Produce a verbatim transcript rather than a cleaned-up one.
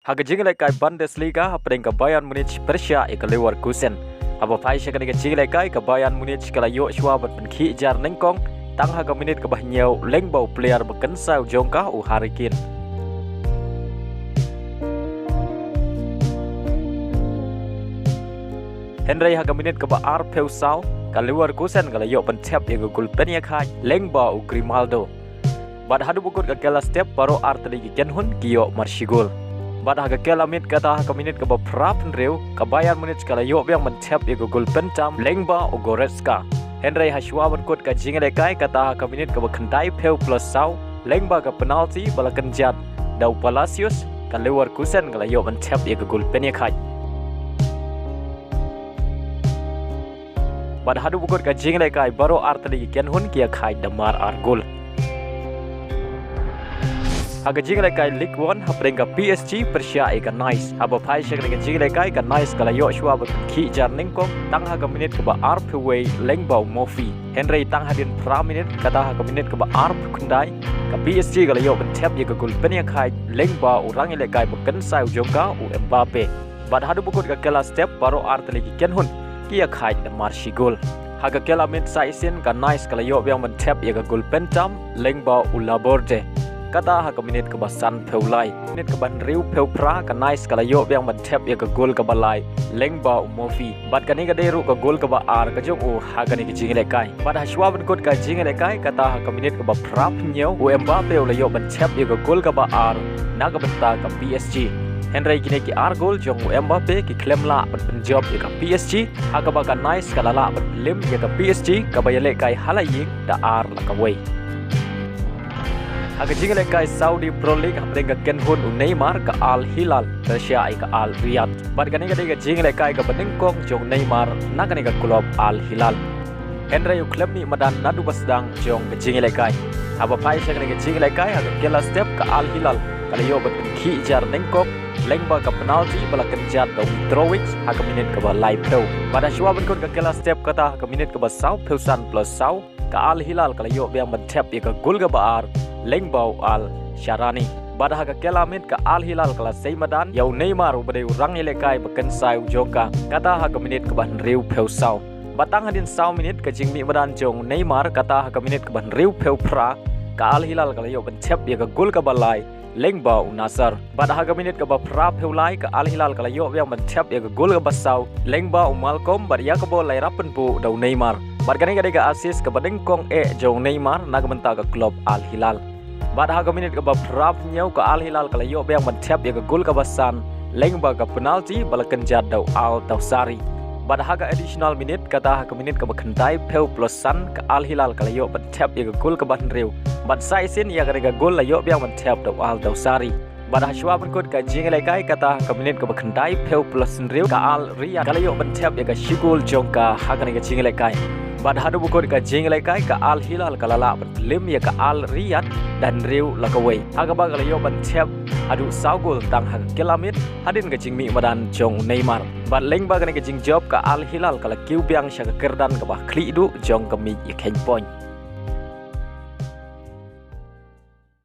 Ha ka jingïalehkai Bundesliga, hapdeng ka Bayern Munich pyrshah ïa ka Leverkusen. Haba phai sha kane ka jingïalehkai, ka Bayern Munich ka la ïoh shuwa ban pynkhih jar nyngkong tang ha ka minit kaba hynñiew lyngba u player ba kynsai jong ka, u Harry Kane. Hynrei ha ka minit kaba arphew saw, ka Leverkusen ka la ïoh ban thep ïa ka gol pynïakhaid lyngba u Grimaldo. Bad haduh ba kut ka kylla step, baroh artylli ki kynhun ki ïoh mar shi gol. Bad ha ka kylla miet, kata ha ka minit kaba phra phew hynriew, ka Bayern Munich ka la ïoh biang ban thep ïa ka gol pyntam lyngba u Goretzka. Hynrei ha shuwa ban kut ka jingïalehkai, kata ha ka minit kaba khyndaiphew plus saw, lyngba ka penalty ba la kynjat da u Palacios, ka Leverkusen ka la ïoh ban thep ïa ka gol pynïakhaid. Bad haduh ba kut ka jingïalehkai, baroh artylli ki kynhun ki ïakhaid da mar ar gol. Ha ka jingïalehkai Ligue One, hapdeng ka P S G pyrshah ïa ka Nice. Haba phai sha kane ka jingïalehkai, ka Nice ka la ïoh shuwa ban pynkhih jar nyngkong tang ha ka minit kaba arphew wei lyngba u Moffi. Hynrei tang hadien phra minit, kata ha ka minit kaba arphew khyndai, ka P S G ka la ïoh ban thep ïa ka gol pynïakhaid lyngba u rangïalehkai ba kynsai jong ka, u Mbappe. Bad haduh ba kut ka kylla step, baroh artylli ki kynhun ki ïakhaid da mar shi gol. Ha ka kylla miet sa shisien, ka Nice ka la ïoh biang ban thep ïa ka gol pyntam lyngba u Laborde, kata ha ka minit kaba sanphew lai. Minit kaba hynriewphew phra, ka Nice ka la ïoh biang ban thep ïa ka gol kaba lai lyngba u Moffi. Bad kane ka dei ruh ka gol kaba ar ka jong u ha kane ka jingïalehkai. Bad ha shuwa ban kut ka jingïalehkai, kata ha ka minit kaba phra phew hynñiew, u Mbappe u la ïoh ban thep ïa ka gol kaba ar na ka bynta ka P S G. Hynrei kine ki ar gol jong u Mbappe ki khlem lah ban pynjop ïa ka P S G, ha kaba ka Nice ka la lah ban pynlem ïa ka P S G kaba ïalehkai ha la ïing da ar la kawei. Ha ka jingïalehkai Saudi Pro League, hapdeng ka kynhun u Neymar, ka Al Hilal pyrshah ïa ka Al Riyadh. Bad kane ka dei ka jingïalehkai kaba nyngkong jong u Neymar na kane ka club Al Hilal. Hynrei u khlem mih madan naduh ba sdang jong ka jingïalehkai. Haba phai sha kane ka jingïalehkai, ha ka kylla step, ka Al Hilal ka la ïoh ban pynkhih jar nyngkong lyngba ka penalty ba la kynjat da u Mitrovic ha ka minit kaba laiphew. Bad ha shuwa ban kut ka kylla step, kata ha ka minit kaba sawphew san plus saw, ka Al Hilal ka la ïoh biang ban thep ïa ka gol kaba ar lyngba u Al Shaarawy. Bad ha ka kylla miet, ka Al Hilal ka la sei madan ïa u Neymar uba dei u rangïalehkai ba kynsai jong ka, kata ha ka minit kaba hynriewphew saw. Bad tang hadien saw minit, ka jingmih madan jong u Neymar, kata ha ka minit kaba hynriewphew phra, ka Al Hilal ka la ïoh ban thep ïa ka gol kaba lai lyngba u Nasser. Bad ha ka minit kaba phraphew lai, ka Al Hilal ka la ïoh biang ban thep ïa ka gol kaba saw lyngba u Malcom, bad ïa kaba la ïarap pynbuh da u Neymar. Bad kane ka dei ka assist kaba nyngkong eh jong u Neymar na ka bynta ka club Al Hilal. Bad ha ka minit kaba phraphew hynñiew, ka Al Hilal ka la ïoh biang ban thep ïa ka gol kaba san lyngba ka penalty ba la kynjat da u Al Dawsari. Bad ha ka additional minute, kata ha ka minit kaba khyndaiphew plus san, ka Al Hilal ka la ïoh ban thep ïa ka gol kaba hynriew. Bad sa shisien ïa kane ka gol la ïoh biang ban thep da u Al Dawsari. Bad ha shuwa ban kut ka jingïalehkai, kata ha ka minit kaba khyndaiphew plus hynriew, ka Al Riyadh ka la ïoh ban thep ïa ka shi gol jong ka ha kane ka jingïalehkai. Bad haduh ba kut ka jingïalehkai, ka Al Hilal ka la lah ban pynlem ïa ka Al Riyadh da hynriew la kawei, ha kaba ka la ïoh ban thep haduh saw gol tang ha ka kylla miet hadien ka jingmih madan jong u Neymar. Bad lyngba kane ka jingjop, ka Al Hilal ka la kiew biang sha ka kyrdan kaba khlieh duh jong ka miej ïakheiñ point.